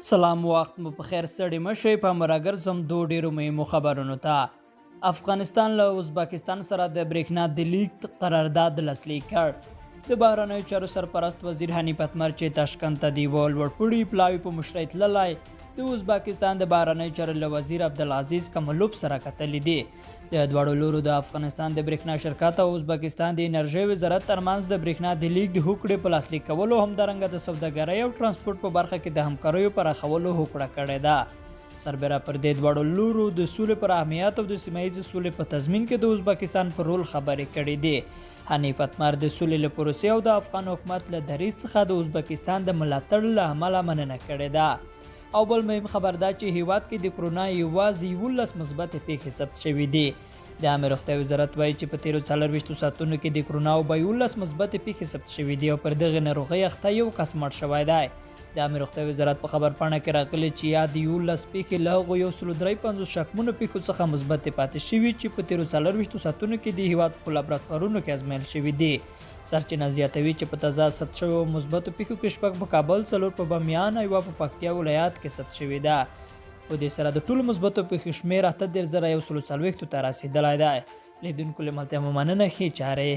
سلام وخت مو په خیر، ستړي مه شئ. پام راګرځم دوو ډېرو مهمو خبرونو ته. افغانستان له ازبکستان سره د برېښنا د لیږد قرارداد لاسلیک کړ. د بهرنیو چارو سرپرست وزیر حنیف اتمر چې تاشکند ته د یوه لوړپوړي پلاوي په مشرۍ تللی، د ازبکستان د بهرنیو چارو له وزیر عبدالعزیز کملوف سره کتلي دي. د دواړو لورو د افغانستان د برېښنا شرکت او ازبکستان د انرژۍ وزارت ترمنځ د برېښنا د لیږد هوکړې په لاسلیک کولو، همدارنګه د سوداګرۍ او ترانسپورت په برخه کې د همکاریو پراخولو هوکړه کړې ده. سربېره پر دې، دواړو لورو د سولې پر اهمیت او د سیمه ییزې سولې په تضمین کې د ازبکستان پر رول خبرې کړې دي. حنیف اتمر د سولې له پروسې او د افغان حکومت له دریځ څخه د ازبکستان د ملاتړ له امله مننه کړې ده. او بل مهم خبر دا چې هیواد کې د کرونا یوازې 11 مثبتې پېښې ثبت شوې دي. د عامې روغتیا وزارت وایي چې په تېرو 24 ساعتونو کې د کرونا وبا 11 مثبتې پېښې ثبت شوې دي او پر دغې ناروغۍ اخته یو کس مړ شوی دی. د عامې روغتیا وزارت په خبرپاڼه کې راغلي چې یادې 11 پېښې له هغو 153 شکمنو پېښو څخه مثبتې پاتې شوي چې په تېرو 24 ساعتونو کې د هیواد په لابراتوارونو کې ازمایل شوې دي. سرچینه زیاتوي چې په تازه ثبت شویو مثبتو پېښو کې شپږ په کابل، څلور په بامیان او یوه په پکتیا ولایت کې ثبت شوې ده. په دې سره د ټولو مثبتو پېښو شمېر 38140 ته رسېدلی دی. لیدونکو له ملتیا مو مننه، ښې چارې.